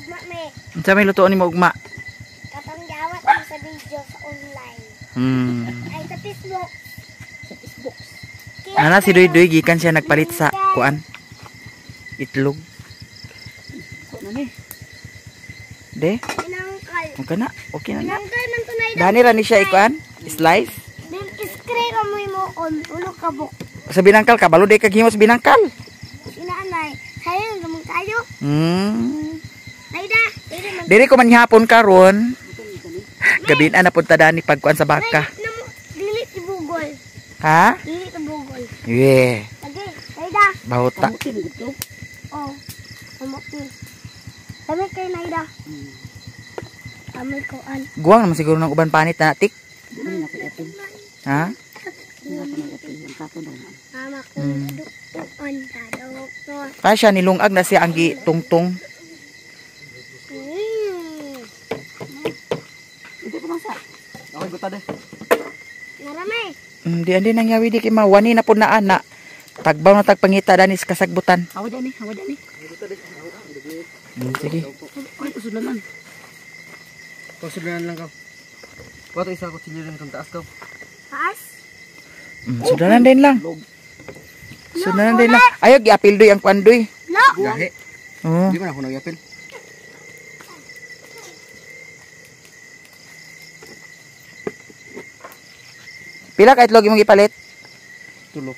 Ugma me. Unsa may lutuon nimo ugma? Katong giawat mo sa video sa online. Ay, sa Facebook. Sa Facebook. Nana si Duy Duy gikan siya nagpalit sa kuan. Itlog. Ko na ni. De, Pinangkal. okay na. Okay na na. Pinangkal man to na. Dani ra ni siya ikuan, slice. Then iskre ka mo mo on ulo ka buk. Sa binangkal kabalo day kag himos binangkal. Inaanay. Sayo gamang kayo. Naida, dili man. Diri ko man hapon karon. Gabi na napunta dani pagkuan sa baka. Dili ti bugol. Ha? Dili ti bugol. Yeah. Lagi, Naida. Bahuta. Kamutin gud to. Oh. Kamuti. Dami kay Naida. Amay ko an. Guwang naman siguro ng uban panit na tik. Dili na ko apil. Ha? Dili na ko apil ang kato daw. Mama ko duon ta doktor. Kaya siya nilungag na siya ang gitungtong. Ito ko man sa. Okay, guta de. Narame. Di andi nang yawi di kay mawani na pud na ana. Tagbaw na tagpangita dani sa kasagbutan. Hawa dyan ni, hawa dyan ni. Sige. Ay, usulanan. Pasulanan lang ka. Wato isa ko chili lang itong taas ka. Taas. Sudanan din lang. Sudanan din lang. Ayaw giapil doy ang kuan doy. Lo. Gahi. Oh. Di man ako nagyapil. Pila ka itlog imong gipalit? Tulo.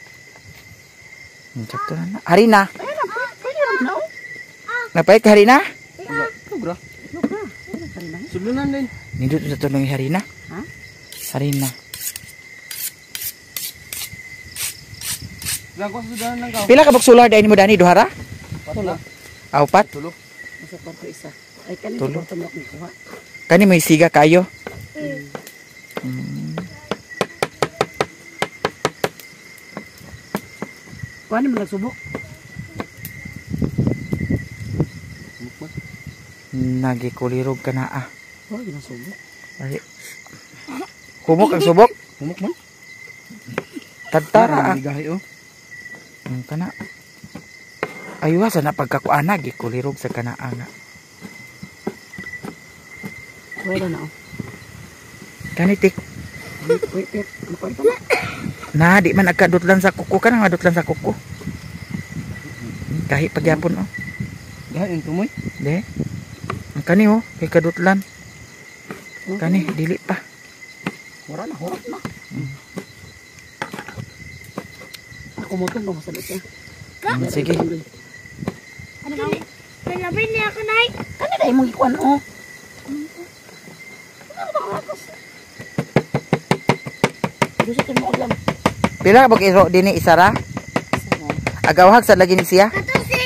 Sakto na na. Harina. Pwede rin na oh. Napalit ka harina? Sobra. Itlog na. Ano na? Sulunan din. Nindot sa tulong yung harina. Ha? Harina. Lang ko sudanan lang ka. Pila ka buksular dahil mo dani duhara? Tulo. Awpat. Tulo. Nasa kwarto isa. Ay, kanin Tulo. sa kwarto mo akong kuha. Kani may siga kayo. Kuha ni mo nagsubok. Nagikulirog ka na ah. Oh, ginasubok. Ay. Humok ang subok. Humok man. Tagtara ah. Gahi oh. Kana. Aywa sa na pagkakuana gikulirog sa kanaa nga. Kuha na oh. Kani tik. Wait, wait, wait. Ano pa ito na? Na di man agkadutlan sa kuko kana nga dutlan sa kuko. Kahi pagyapon oh. Gahi ang tumoy. De. Ang kani oh, kay kadutlan. Kani dili pa. Hura na, hurot na. Ako mo itong mamasal siya. Sige. Ano ba? Kalabi niya ako nay. Kani na imong ikuan oh. Gusto mo lang. Pila ka buk iro dinhi isara? Agawhag sa lagi ni siya. Kato si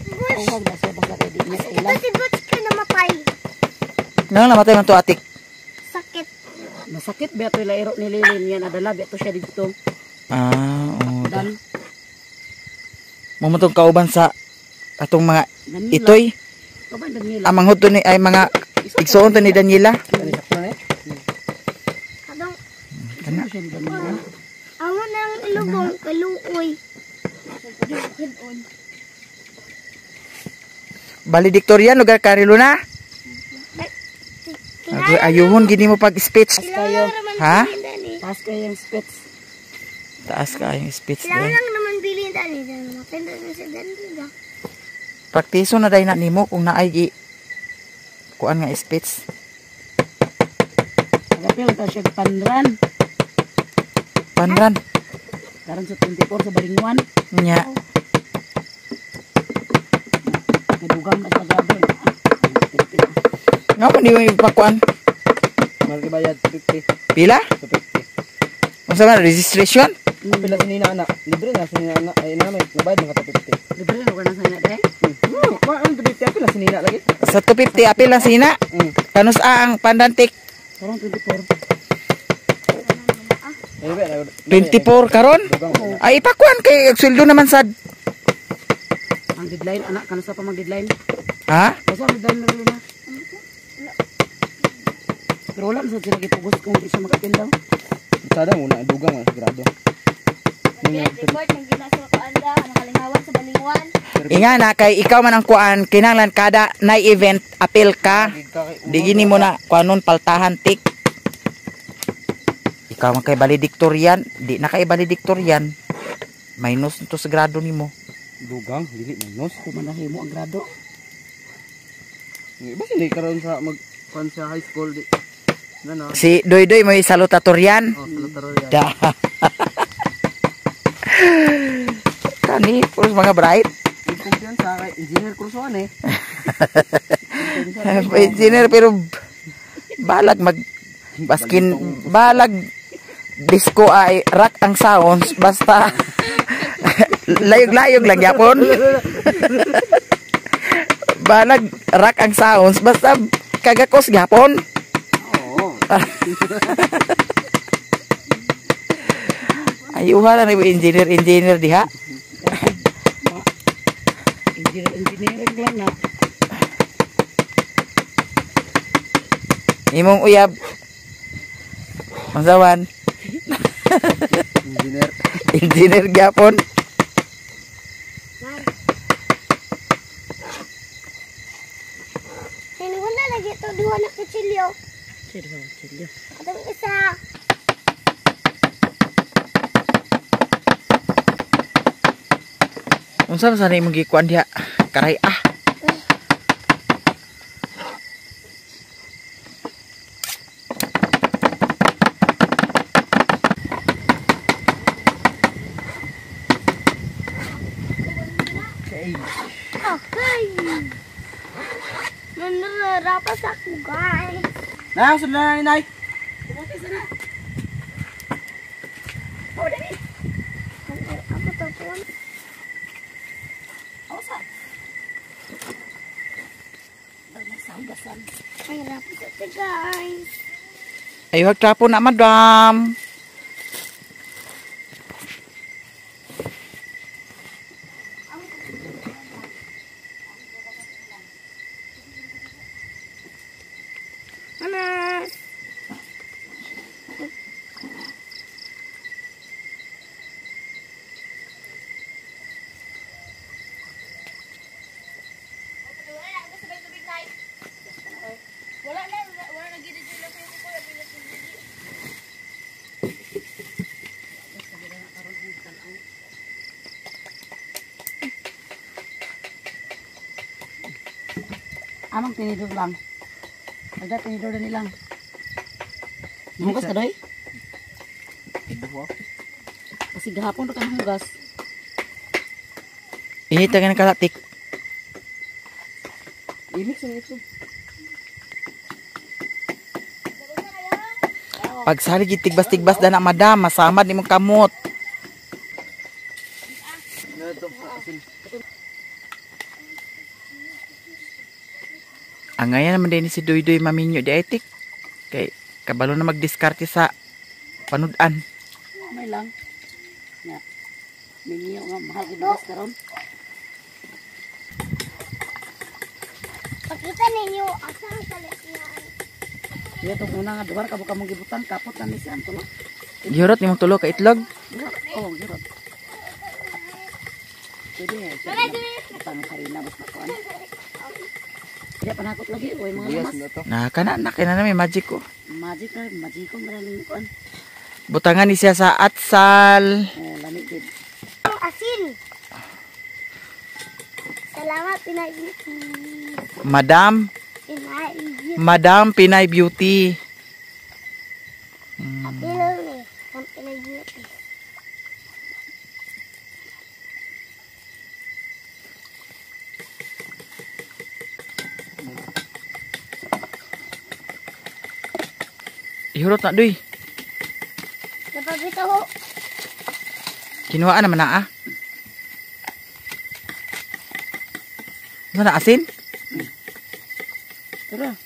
Bush. Awag na siya basta kay di niya Kato kailan. si Butch ka namatay. Nang namatay man to atik. Sakit. Masakit ba ito ilairo ni Lilin yan adala ba ito siya dito. Ah, oh. Dan Mo man tong kauban sa atong mga Daniela. itoy. Kauban Daniela. Ang manghud to ni ay mga igsuon to ni Daniela. Kani sakto na eh. Kadong Kana. Siya ni Daniela. amo nang ilubong kaluoy. Valedictorian lugar Cariluna. Agoy ayuhon gini mo pag speech. Kayo. Ha? Taas kayo yung spits. Taas ka yung speech Kailangan din. lang naman bilhin dani. Namatay na si Daniela. Praktiso na dahil na nimo kung naay gi kuan nga speech. Agapil ta siya panran. Panran. Karon sa 24 sa Balingwan. Nya. Nadugang na sa gabi. Nga mo di mo ipakuan. Mahal kay bayad 250. Pila? 250. Unsa man registration? Pila sa nina ana. Libre na sa nina ana. Ay na may nabayad na ka 250. Libre na ka na sa ina dre. Ma ang 250 pila sa nina lagi. Sa 250 apil lang sina. Kanus a ang pandantik Karon 24. Ay ba na. 24 karon. Ay ipakuan kay sweldo naman sad. Ang deadline anak kano sa pa mag deadline? Ha? Basta ang deadline na rin na. Pero wala sa sila gipugos kung di siya makapil daw. Sada mo na dugang man sigurado. Record ng ginaswa ko anda, ang kalingawan sa balingwan. Inga na kay ikaw man ang kuan kinahanglan kada na event appeal ka. Di gini mo na kuanon paltahan tik. Ikaw man kay valedictorian, di na kay valedictorian. Minus to sa grado nimo. Dugang, dili minus. Kumandahi mo ang grado. Iba sila karon sa mag kuan sa high school di. Na. Si Doy Doy mo salutatorian. Oh, salutatorian. Da. Kani puros mga bright. Kumpiyansa kay engineer kursuhan eh. Engineer pero balag mag baskin balag disco ay rock ang sounds basta layog-layog lang yapon. Balag rock ang sounds basta kagakos gyapon. Oo. Ayuha na ni engineer engineer diha. Engineering lang na. Imong uyab. Unsawan? Engineer. Engineer gyapon. Wala lagi ito duha na kutsilyo. Sino kutsilyo? Atong isa. Unsa man sana imong gikuan diha? Karay ah. Okay. Nanarapas ako, guys. Na, sundan na ni Nay. Ako tapon. Ay, rapas ito, guys. Ayo trapo na madam. Mama. Wala na, wala na gid dito lang ko Amang tinidor lang. Agda tinidor na nilang. Hugas ka doy? Kasi gahapon ra ka hugas. Init ka ng kalatik. Imix na ito. Pagsalig tigbas-tigbas dana madam, masamad nimong kamot. Angayan naman din si Doy Doy maminyo di ay tik. Kay kabalo na magdiskarte sa panudan. May lang. Ya. Minyo nga mahal gid bugas karon. Pakita ninyo asa ang kalit niya. Iya tong una nga duwar ka buka mong gibutang kapot na ni siya ang tulo. Gihurot nimong tulo ka itlog. Oh, gihurot. Pwede eh. Butang harina basta kuan. Iya panakot lagi oy mga Yes, lamas. na to. Na kana na kina na may magic ko. Magic na magic ko maraming kuan. Butangan ni siya sa atsal. Oh, lami gid. Ang asin. Salamat, Pinay Beauty. Madam, Pinay Beauty. Madam Pinay Beauty. Apilo ni ang Pinay Beauty. Ihurot na doy. Napabito ho. Kinuhaan naman na ah. Ano na asin? Tara.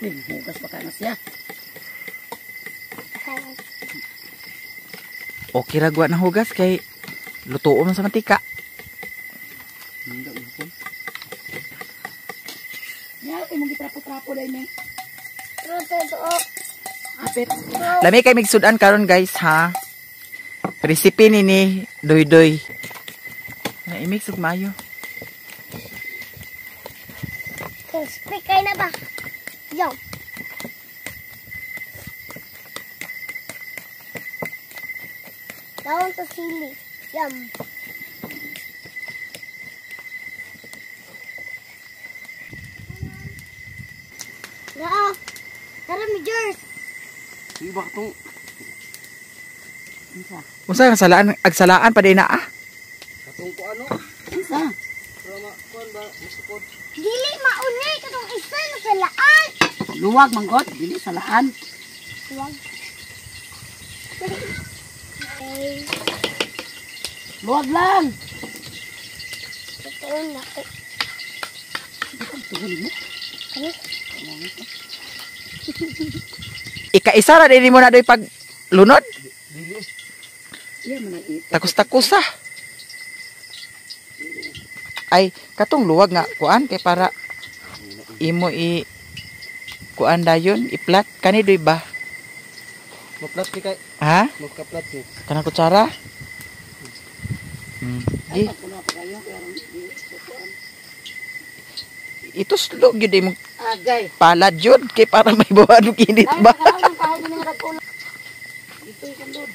Uy, hugas pa ka na siya. Okay ra gwa na hugas kay lutuon man sa mantika. Ya, imong gitrapo-trapo dai ni. Pero totoo. Apit. Lami kay migsudan karon guys ha. Recipe ni ni Doy-Doy. Na i-mix og mayo. Crispy kay na ba? Yo. Down to sili. Yum. Nao. Tara mi Jers. Sige ba katong Unsa? Unsa ang salaan agsalaan pa din na ah. katong ko ano? Unsa? Rama kuan ba masukod. Dili maunay katong isa na sa laan. Luwag manggod, dili salaan. Wag. Okay. Luwag lang. Totoo na ko. Tuhol mo. Ano? Ikaisa ra din mo na doy pag lunod. Iya man ang it. Takos-takos ah. Ay, katong luwag nga kuan kay para imo i kuan dayon i-plat kani doy ba? Maplat ni kay Ha? magkaplat ni. Kanang kutsara? Ay, Di, pagkuno pa kayo kaya ron di sukuan. ituslo gyud imong Agay. palad yun kay para may buwan og init Ay, ba? nakaraan ang kahoy ng nagkulang. Dito yung sundod.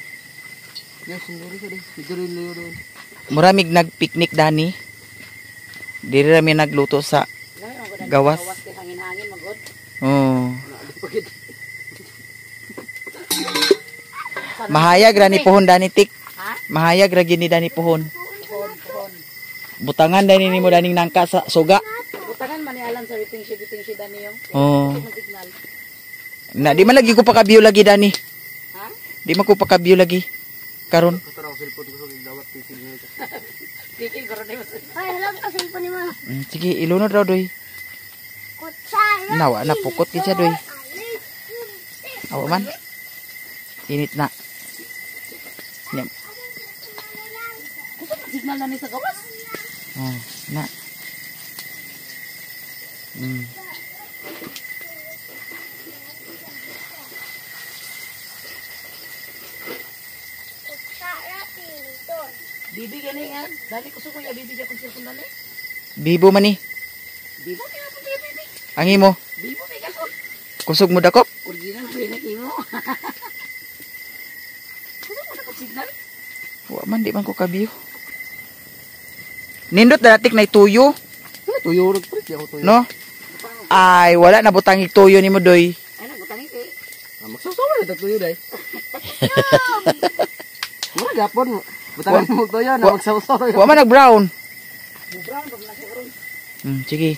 Yes, sunduri ka din. Sunduri layo doon. Muramig nagpiknik dani. Diri ra mi nagluto sa Lahi, ang ganda ng Gawas. Gawas kay hangin-hangin magod. Oh. Mahayag ra ni puhon dani tik. Ha? Mahayag ra gyud ni dani puhon. Puhon, puhon. Butangan dani nimo daning nangka sa suga. Butangan man ni Alan sa waiting shed, waiting shed ani yung. Oh. Signal. Na di man lagi ko pakabiyo lagi dani. Ha? Di man ko pakabiyo lagi karon. Katara ko cellphone ko sa dawat ni signal. Kiki, garo na yun. Ay, alam ka cellphone ni mo. Sige, ilunod raw doy. Kutsara. Nawa na pukot gid siya doy. Awa man. Init na. Nya. Kusa man signal na ni sa gawas. Oh, na. Kutsara tinidor. Bibi gani nga. Dali ko suko ya bibi ja kung cellphone dali. Bibo man ni. Bibo kaya po bibi. Ang imo. Bibo may kalkon. Kusog mo dakop. Original po yun imo. Kusa mo na kung signal. Wa man di man ko kabiyo. Nindot na natik na tuyo, Tuyo ro pre, di ako tuyo. no? Ay, wala na butang tuyo nimo doy. Ay, nagbutang iti. Ah, magsasawa na tuyo dai. Mura gapon. Butangan mo tuyo na magsawsaw. Wa man nag brown. Brown, pag nasa karon. Sige.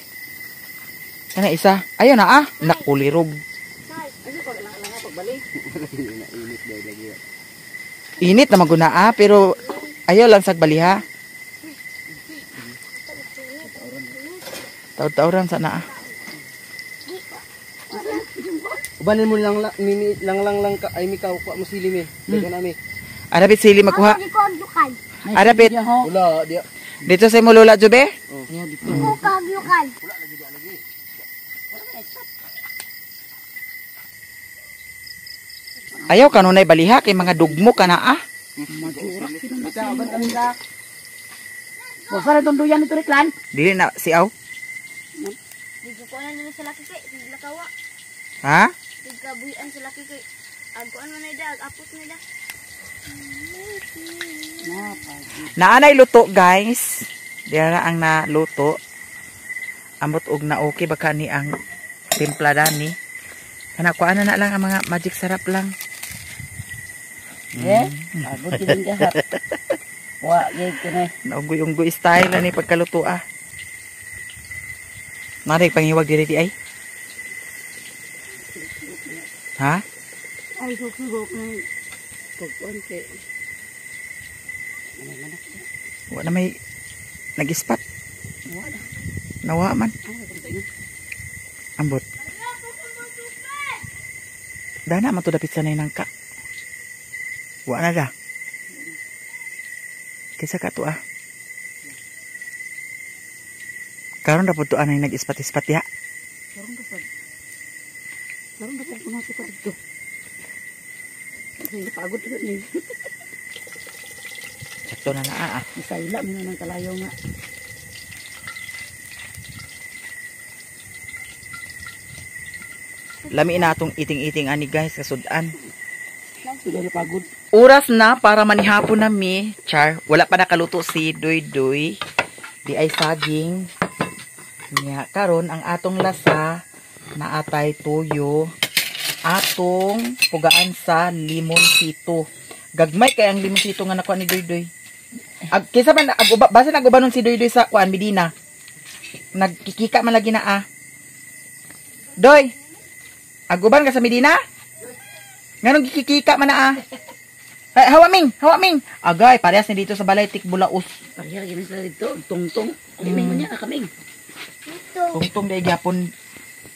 Kana isa. Ayo na ah, nakulirog. Ay, pag lang lang pagbalik. Init dai lagi. Init na maguna ah, pero ayaw lang sagbali ha. Taod-taoran sa na ah. Ubanin mo lang mimi lang lang lang ka ay mikaw ko mo sili mi. Dito na mi. Arapit sili makuha. Ako di ko ang lukal. Arapit. Wala di. Dito sa imo lola Jube. Kaya dito. Ko kag lukal. Ayaw kanunay baliha kay mga dugmo ka na ah. Majurak sino na sila. Basta na itong duyan nito reklan. Dili na siaw. Di ko kuan na sa laki kay, di lakawa. Ha? Di kabuyan sa laki kay. Agkuan man na ida, agapot na ida. Naanay luto guys. Dira ang naluto. Amot og na okay baka ni ang timpla dani. Kana kuan na lang ang mga magic sarap lang. Eh, abot yun gahat. Wa, gay kini. Naunggoy-unggoy style na ni pagkaluto ah. Naray pangiwag diri di ay. Ha? Ay, sugok na. Pagkuan kay. Ano man ako? Wa na may nag-ispat. Wa na. Nawa man. Ano ka tayo? Ambot. Dana man to dapit sa nangka. Wa na da. Kaysa ka to ah. Karon ra pud to anay nag-ispat-ispat ya. Karon ka pag. Karon ka pag kuno sa dito. Hindi pagod ulit ni. Sakto na naa ah. Isayla mo na ng kalayo nga. Lami na atong iting-iting ani guys, kasudan. Sudah na pagod. Oras na para manihapon na mi. Char, wala pa nakaluto si Duy Duy. Di ay saging. Nya karon ang atong lasa na atay tuyo. Atong pugaan sa limonsito. Gagmay kay ang limonsito nga nakuha ni Duy Duy. Ag kaysa man ag uba, basta nag-uba nun si Duy Duy sa kuan Medina. Nagkikika man lagi na ah. Doy. Aguban ka sa Medina? Nganong gikikika man na ah? Ay, hawa ming, hawa ming. Agay, parehas ni dito sa balay tikbulaos. Pareha lagi na sila dito. Tungtong. Kaming mo niya, kaming. Dito. Tungtong dahil gyapon.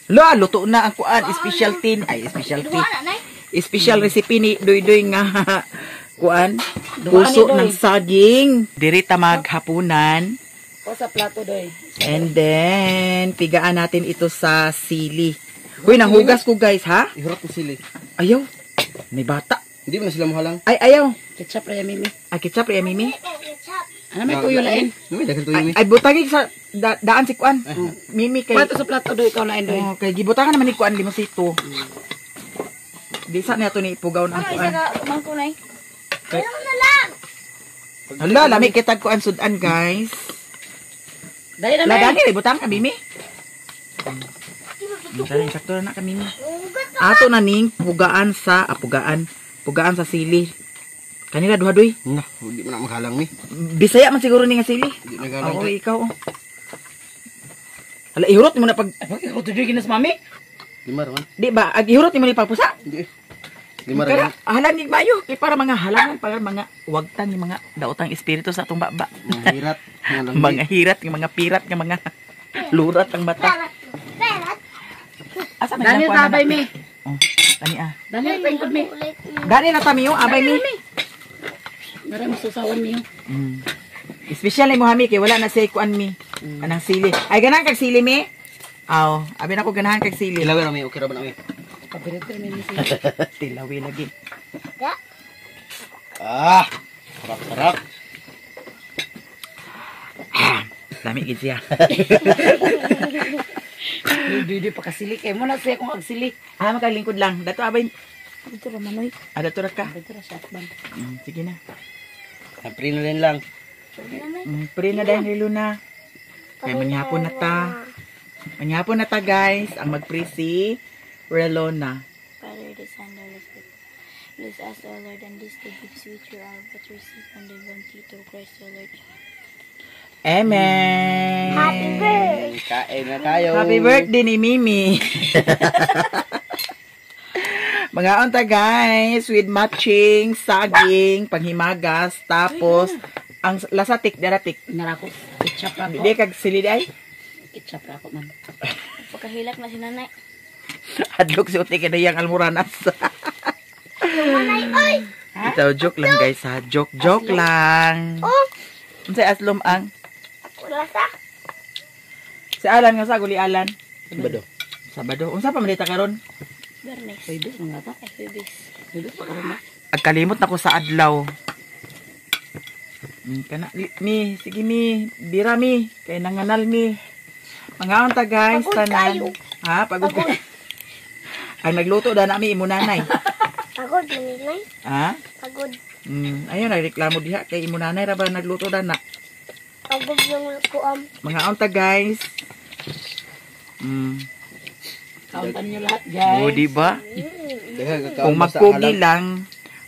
La, luto na ang kuan, special tin, ay special tin. Duha na nay. Special recipe ni Duy Duy nga kuan, Duha puso ni Doy. ng saging. Diri ta maghapunan. O sa plato doy. And then, pigaan natin ito sa sili. Uy, nanghugas ko guys, ha? Ihurot mo sili. Ayaw. May bata. Hindi mo na sila muhalang. Ay, ayaw. Ketchup ra mimi. Ay, ketchup, ay, Mimi. Ketchup. Ano may tuyo lain? May daghang tuyo Ay, mi. ay butangin sa daan si kuan. Mimi kay Plato sa plato doy ikaw lain doy. Oh, kay gibutangan naman ni kuan limosito. Di sa niya to ni ipugaw ang Ano isa kuan. ka mangko nay? Ano na lang? Hala, lami kitag kuan sudan, guys. Dali na La may. dani butang ka Mimi. Dali sakto na ka Mimi. Ugat. Ato na ning pugaan sa pugaan, pugaan sa sili. Kanila duha doy. Na, hindi mo na maghalang mi. Bisaya man siguro ni nga sili. Hindi naghalang. Oo, ikaw. Oh. Hala, ihurot mo na pag Ay, bakit ako tuyo ginas mami? Lima raman. di ba? Ag ihurot nimo ni pagpusa. Hindi. Lima Kaya raman. halan ni mayo kay para mga halangan para mga wagtang yung mga daotang espiritu sa atong baba. Mga hirat. Mga langgi. Mga hirat, yung mga pirat, yung mga lurat ang mata. Perat. Perat. Asa man Daniel ilang kuwan tabay na- mi. Oh, tani ah. Daniel pengkod mi. Ulit. Dani na tamiyo, abay mi. Meron mo susawan mi. Mm. Espesyal ni mo hami kay wala na siya kuan mi. Anang sili. Ay ganahan kag sili mi. Aw, abi na ko ganahan kag sili. Ilawi ra mi, okay ra ba na mi? Paborito mi ni Tilawi lagi. Ga. Ah! Sarap, sarap. Lami gid siya. Doy doy pakasili kay mo na siya kung agsili. Ah, makalingkod lang. Dato abay. Dito ra manoy. Ah, dato ra ka. Dito ra siya atbang. Sige na. Pre na rin lang. Pre na dahil ni Luna. Kay manyapon na ta. Manyapon na ta guys. Ang magpre si Relona. Father, the Son, the Holy Spirit. Bless us, O Lord, and these the gifts which we are about to receive from the bounty through Christ our Lord. Amen. Happy birthday. Kain na tayo. Happy birthday ni Mimi. Mga unta guys, with matching saging, panghimagas, tapos ang lasatik daratik. Narako ketchup ra ko. Di kag silid ay. Ketchup ra ko man. Pagkahilak na si nanay. Adlok si Uti kinayang almoranas. Manay, oy. Ito joke lang guys ha. Joke joke lang. Oh. Unsay aslom ang Lasa. si Alan nga sa guli Alan. Sabado. Sabado. Unsa pa man dita karon? Bernes. Pwede mga ta. Ay, Huwebes. Pwede pa karon na. Agkalimot na ko sa adlaw. Kana mi, sige mi, bira mi, kay nanganal mi. Mangaon ta guys, Pagod tanan. kayo. Ha, pagod ka. Ay nagluto da nami imo nanay. Pagod, maninay. Ha? Pagod. Ayun nagreklamo diha kay imo nanay ra ba nagluto da na. Pagod yung kuam. Mangaon ta guys. Kauntan niyo lahat guys. O, di ba? Daghang kakaon Kung basta magkugi halang. lang,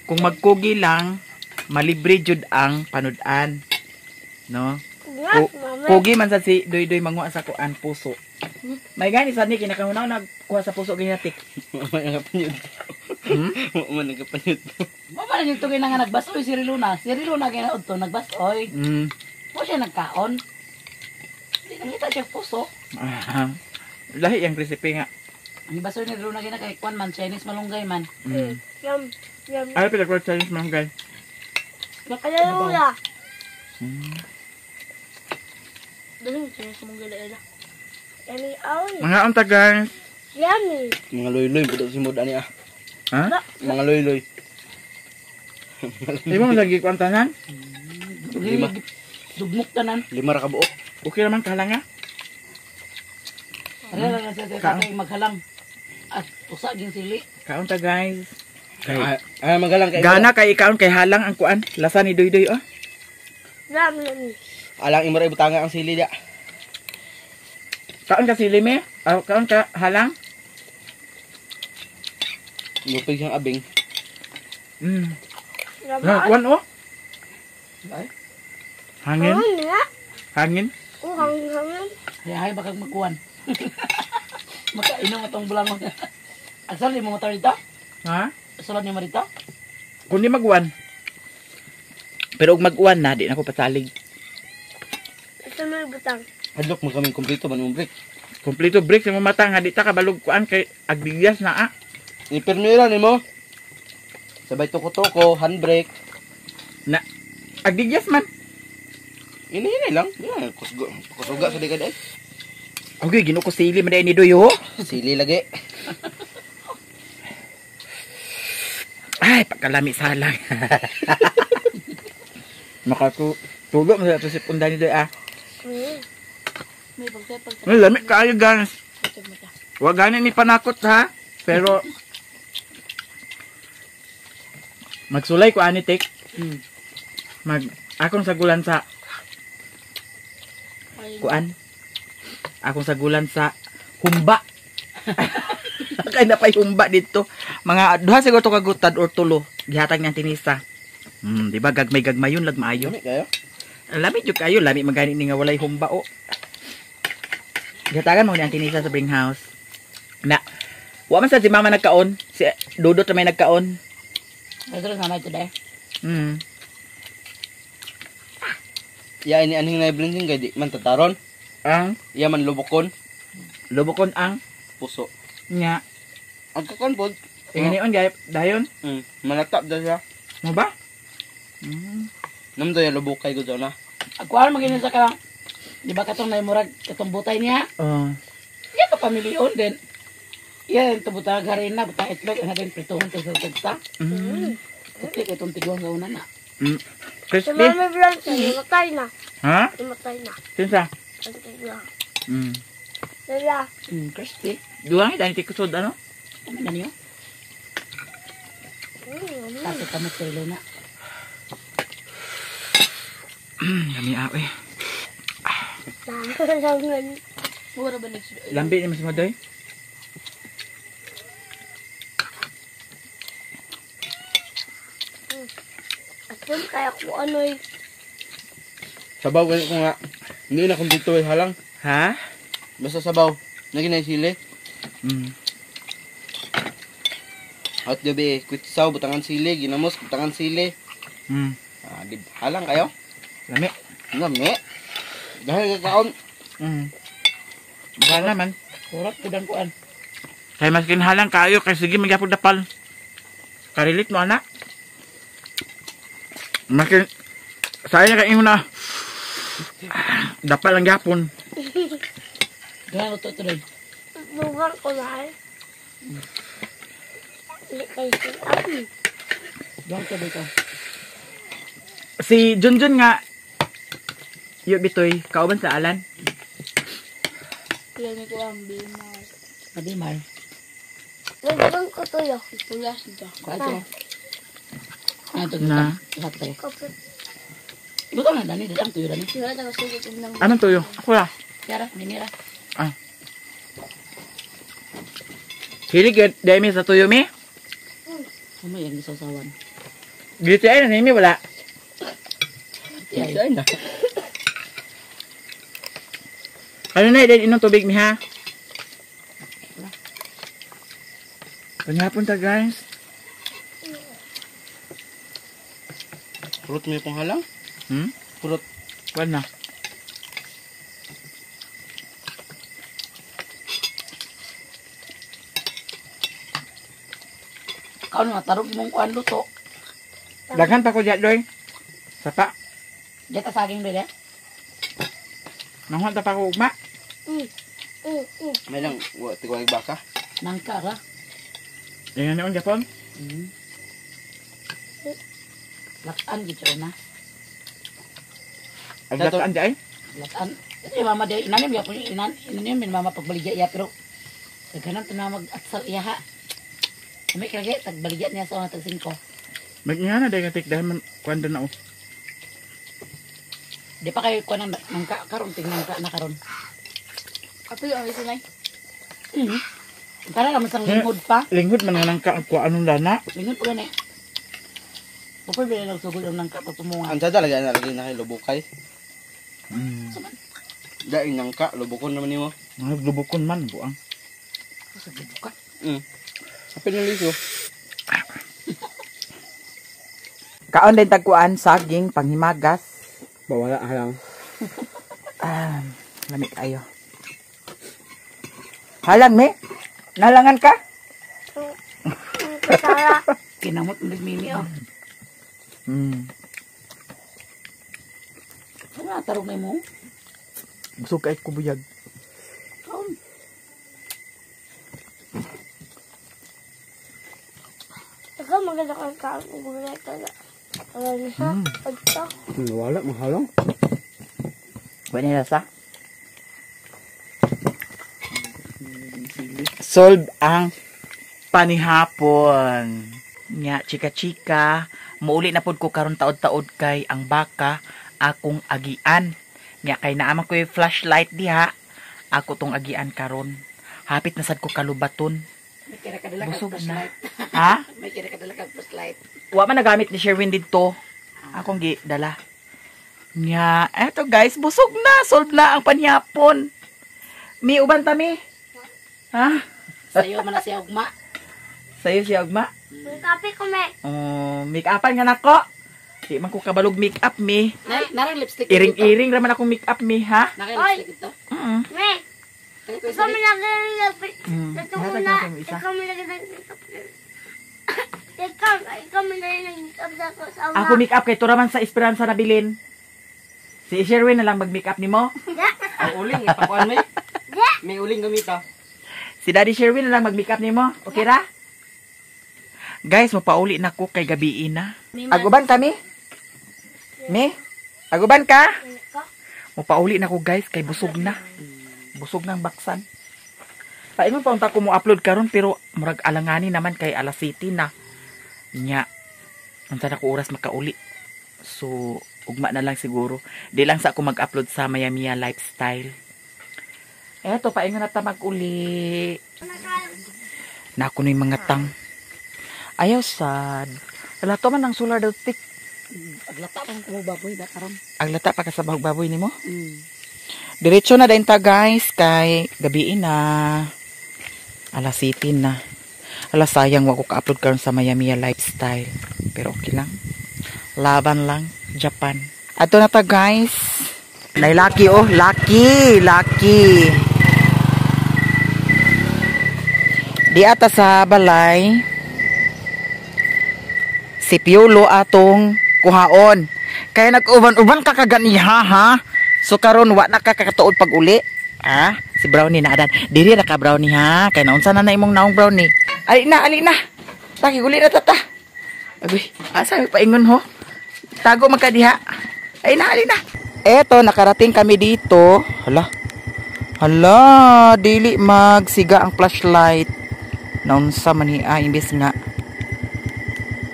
kung magkugi lang, malibre jud ang panud-an. No? Nga, mama. Kugi man sa si Doy Doy manguha sa kuan puso. May gani sa ni kinakahunaw nagkuha sa puso ginatik. Mamay ang kapanyod. Mamay ang kapanyod. Mo pa rin yung tugay na nga nagbasoy si Riluna. Si Riluna kay naudto nagbasoy. Mo siya nagkaon. Hindi nakita siya puso. Ah, lahi ang recipe nga. Ang basoy ni Riluna kay kay kwan man Chinese malunggay man. Yum. Yum. Ay pila ko Chinese manggay. Ano lula? Dali mo siya sa mga gala. Yummy, oy. Mga unta guys. Yummy. Mga loy-loy, puto si Mod ani ah. Ha? Mga loy-loy. Di mo lagi kuan tanan? Lima. Dugmok tanan. Lima ra ka buok. Okay naman kahalang ah. Rera na siya sa tatay maghalang. At usa ging sili. Kaon ta guys. Kay Ay, magalang kay Gana kay ikaon kay halang ang kuan. Lasa ni Doy Doy oh. Ram. Alang imo ra ibutanga ang sili dia. Kaon ka sili me? Ah, kaon ka halang? Lupig siyang abing. Na, kuan oh. Ay. Hangin, Hangin nga. hangin. Oh, hangin, hangin. Hay hay baka magkuan. Makainom atong bulangon. Asal ni mo motor dito? Ha? Sulod ni mo dito? Kundi mag-uwan. Pero og mag-uwan na, di na ko pasalig. Ito mo ibutang. Hadlok mo kaming kompleto man imong break. Kompleto break sa mga mata nga di ta kabalog kuan kay agbigyas na ah. Ipirmira nimo. Sabay toko-toko, handbrake. Na agbigyas man. Ini lang. Yeah, kusgo, kusuga sa digad ay. Okay, ginoo ko sili man ni Doy oh. Sili lagi. Ay, pagkalami salang. Makatulo mo sa ito si punda ni Doy ah. May pagtapag Ay, lami kaayo guys. sa mata. Wag gani ni panakot ha. Pero magsulay ko ani tik. Mag akong sagulan sa kuan. Akong sagulan sa humba. Kay na pa'y humba dito. Mga duha siguro to kagutad or tulo. Gihatag niyang tinisa. Di ba gagmay-gagmay yun lag maayo. Lami kayo. Lami jud kayo, lami magani ni nga walay humba o. Gihatagan mo ni ang tinisa sa Bring House. Na. Wa man sa si mama nagkaon, si Dudot na may nagkaon. Ito na ito dai. Ya ini anhing na blending kay di man tataron. Ang Iya man lubokon lubokon ang puso. nya. Ang kakon pod. Inganion gay dayon. Manatap da siya. Mo ba? Namdo ya lubokay gud na. Agkuan magini sa kanang di ba katong naimurag katong butay niya? Oh. Iya ka pamilyon din. Iya ito butang harina, butang itlog, ang din prituhon sa tagsa. Kuti kay itong tiguan sa una na. Si Crispy. Mami Blanca, namatay na. Ha? Namatay na. Kinsa? Ang tigla. Lala. Crispy. Duha ni dani tikusod ano? Ano na niyo? Tapos kamot kay Luna. Lami aw eh. Langan. Mura ba nagsudo? Lambi ni mas mo doy. Aton kaya ko ano'y. Sabaw gani ko nga. Hindi na kumpleto ay halang. Ha? Basta sabaw. Nagi na sili. At gabi, kwitsaw, butangan sili, ginamos, butangan sili. Ah, di halang kayo. Lami. Lami. Dahil kakaon. Baka naman. Kurap kudang kuan. Kay maskin halang kayo kay sige magyapon dapal. Karilit mo anak. Makin saya kay ingon na. Dapal ang gyapon. Gano to tuloy. Dugang ko na. Hindi kayo sinabi. Dugang to dito. Si Junjun nga yo bitoy kauban sa Alan. Kaya ni ko ang Bilmar. Nabi mar. Dugang ko tuyo. Ipulas dito. Kuan to. Ano to? Na. Sakto. Kapit. Ibutang na dani, dang tuyo dani. Wala tayo sugod og nang. Anong tuyo? Ako ra. Yara, ninira. Ah. Hilig yun, dahil sa tuyo mi. Umay ang gisawsawan. Dito ay na mi wala. Ay. Ay na. Ano na din inom tubig mi ha? Kanyapon ta guys. Purot mo yung halang? Purot. Kuan na. Kaon nga tarog imong kuan luto. Daghan pa ko diya doy. Sapa. Diya ta saging doy. Manguha ta pa ko ugma. May lang wa tigwag baka. Nangka ra. Ingan noon Japon. Lakan gid siya na. Aglataan di ay. Lakan. Ito yung mama di inanim ya inan inanim min mama pagbaligya iya pero daghanan to na mag-atsal iya ha. May kaya tagbaligya niya sa una tag 5. Mag-ingana dahil katik dahil man kuan na oh. Di pa kayo kuan nang nangka karon tingnan ka na karon. Ato yung alis na. Tara naman sa lingkod pa. Linghod man nga nangka ang kuan anong lana. Lingkod pa gani. Upoy ba nagsugod ang nangka pag pumunga. Ang sada lagi na lagi na kay lubukay. Daing nangka lubukon naman nimo. Naglubukon man buang. Sa buka. Sapin ng liso. Kaon din tagkuan saging panghimagas. Bawala halang. Ah, lamig ayo. Halang me. Nalangan ka? Kasara. Kinamot mo mimi oh. Nga tarong na mo. Busog kay kubuyag. Kaon. Ikaw maganda kang kaon. Gulay ka na. Ano siya? Pagka. Wala mahalang. Wala lasa. Solve ang panihapon. Nya, chika-chika. Muuli na pod ko karon taod-taod kay ang baka akong agian. Nya kay naaman ko yung flashlight diha. Ako tong agian karon. Hapit na sad ko kalubaton. May kira kadala kag Busog na. flashlight. Ha? May kira kadala kag flashlight. Wa man nagamit ni Sherwin didto. Akong gi dala. Nya, eto guys, busog na, solve na ang panihapon. Mi uban ta mi. Ha? Sayo man na siya ugma. Sayo siya ugma. May kape ko me. Oh, make-upan nga nako. Di man ko kabalog make-up mi. Narang lipstick. Iring-iring raman akong make-up mi, ha? Narang lipstick ito. Me. Ikaw man lagi Hatag na. na akong isa. Ikaw man lagi nag-makeup. Ikaw man lagi nag-makeup sa ako sa una. Ako make-up kay turaman sa Esperanza na bilin. Si Sherwin na lang mag-make-up nimo. Ang uling ipakuan may. May uling gamita. Si Daddy Sherwin na lang mag-make-up nimo. Okay ra? Guys, mapauli na ko kay gabi na. Aguban kami? Me? Aguban ka? Mapauli na ko guys kay busog na. Busog ng baksan. Paingon pa unta ko mo upload karon pero murag alangani naman kay alas 7 na. Nya. Unsa na ko oras makauli. So ugma na lang siguro. Di lang sa ako mag-upload sa Mayamia Lifestyle. Eto, paingon na ta mag-uli. Nako na yung mga tang. Ayaw sad. Wala to man ang solar daw tik. Aglata pa ko baboy da karon. Aglata pa ka sa bahog baboy nimo. Diretso na din ta guys kay gabi na. Alas 7 na. Alas sayang wa ko ka-upload karon sa Mayamia Lifestyle. Pero okay lang. Laban lang Japan. Ato na ta guys. Nay lucky oh, lucky, lucky. Di ata sa balay. Si Piolo atong kuhaon. Kaya nag-uban-uban ka kaganiha ha. So karon wa na ka kakatuod pag uli. Ha? Si Brownie na adan. Diri ra ka Brownie ha. Kay naunsa na na imong naong Brownie. Ali na, ali na. Taki uli na tata. Agoy, asa mi paingon ho? Tago man ka diha. Ay na, ali na. Eto, nakarating kami dito. Hala. Hala, dili magsiga ang flashlight. Naunsa man ni imbes nga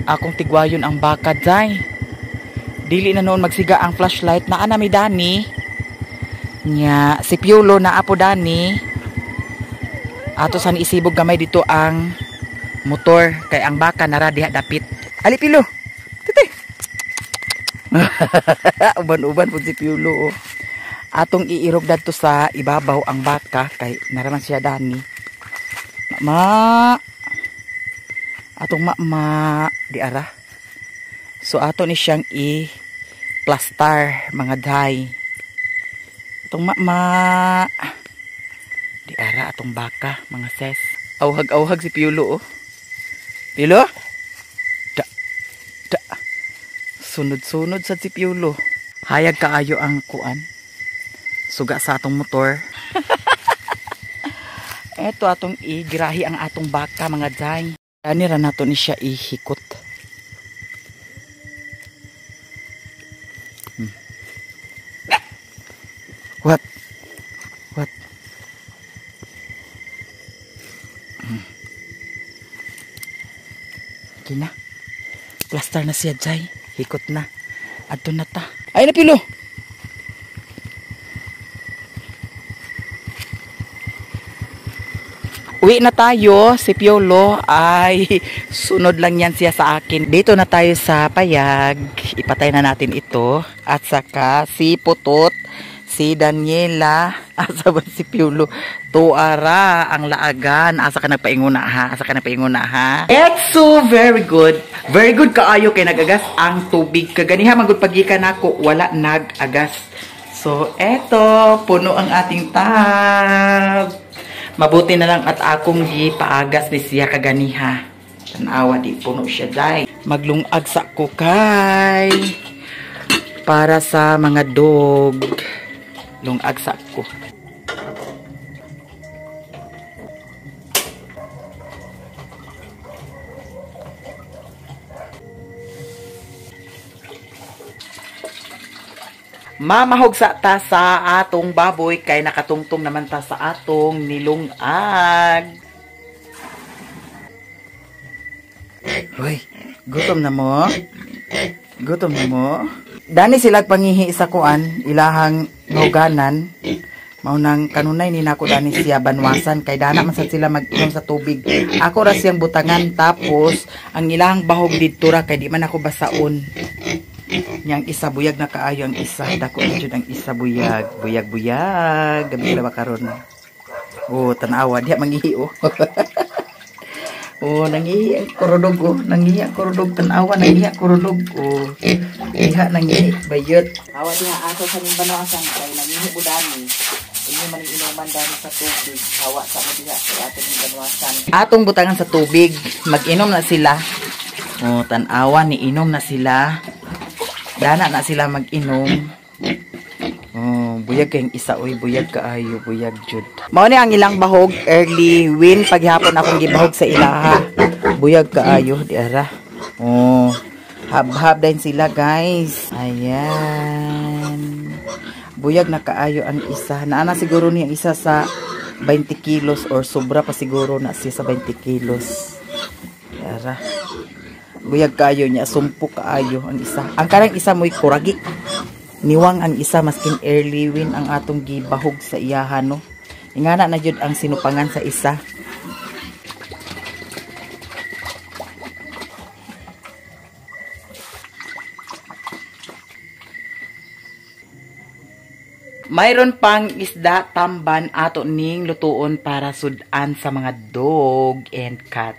akong tigwayon ang baka day. Dili na noon magsiga ang flashlight. Naa na mi dani. Nya, si Piolo na apo dani. Ato san isibog gamay dito ang motor kay ang baka nara diha dapit. Ali Pilo. Titi. Uban-uban pud si Piolo. Oh. Atong iirog dadto sa ibabaw ang baka kay naraman siya dani. Ma. Atong ma di ara. So ato ni siyang i-plaster mga day. Atong ma di ara atong baka mga ses. Auhag-auhag si Piolo oh. Piolo? Da. Da. Sunod-sunod sa si Piolo. Hayag kaayo ang kuan. Suga sa atong motor. Eto atong igirahi ang atong baka mga day. Ani ra nato ni siya ihikot. Okay na. Plaster na siya, Jai. Hikot na. Adto na ta. Ay na pilo. Uwi na tayo, si Piolo ay sunod lang yan siya sa akin. Dito na tayo sa payag. Ipatay na natin ito. At saka si Putot, si Daniela, asa ba si Piolo? Tuara ang laagan. Asa ka nagpainguna ha? Asa ka nagpainguna ha? It's so very good. Very good kaayo kay nagagas ang tubig. Kaganiha magud pagikan nako, wala nagagas. So eto, puno ang ating tub. Mabuti na lang at akong gipaagas ni siya kaganiha. Tanawa di puno siya day. Maglungag sa kukay para sa mga dog. Lungag sa ko. Mamahog sa ta sa atong baboy kay nakatungtong naman ta sa atong nilungag. Hoy, gutom na mo? Gutom na mo? Dani sila pangihi sa kuan, ilahang huganan. Mao nang kanunay ni nako dani siya banwasan kay dana man sad sila mag-inom sa tubig. Ako ra siyang butangan tapos ang ilahang bahog didto ra kay di man ako basaon. Yang isa buyag na kaayo ang isa. Dako na jud ang isa buyag. Buyag buyag. Gabi sila ba karon? Oh, tanawa diha mangihi oh. Oh, nangihi ang kurudog oh. Nangihi ang kurudog tanawa, nangihi ang kurudog oh. Diha nangihi bayot. Awa diha ato sa ning banuasan kay nangihi budani. Inyo man inuman dani sa tubig. Hawa sa mo diha kay ato ning banuasan. Atong butangan sa tubig, mag-inom na sila. Oh, tanawa ni inom na sila. Dana na sila mag-inom. Oh, buyag kayong isa oy, buyag kaayo, buyag jud. Mao ni ang ilang bahog early win paghapon akong gibahog sa ilaha. Buyag kaayo di ara. Oh, hab-hab din sila guys. Ayan. Buyag na kaayo ang isa. Naana siguro niya isa sa 20 kilos or sobra pa siguro na siya sa 20 kilos. Di ara. Buyag kaayo niya, sumpok kaayo ang isa. Ang karang isa mo'y kuragi. Niwang ang isa maskin early win ang atong gibahog sa iyaha no. Ingana na jud ang sinupangan sa isa. Mayroon pang isda tamban ato ning lutuon para sudan sa mga dog and cat.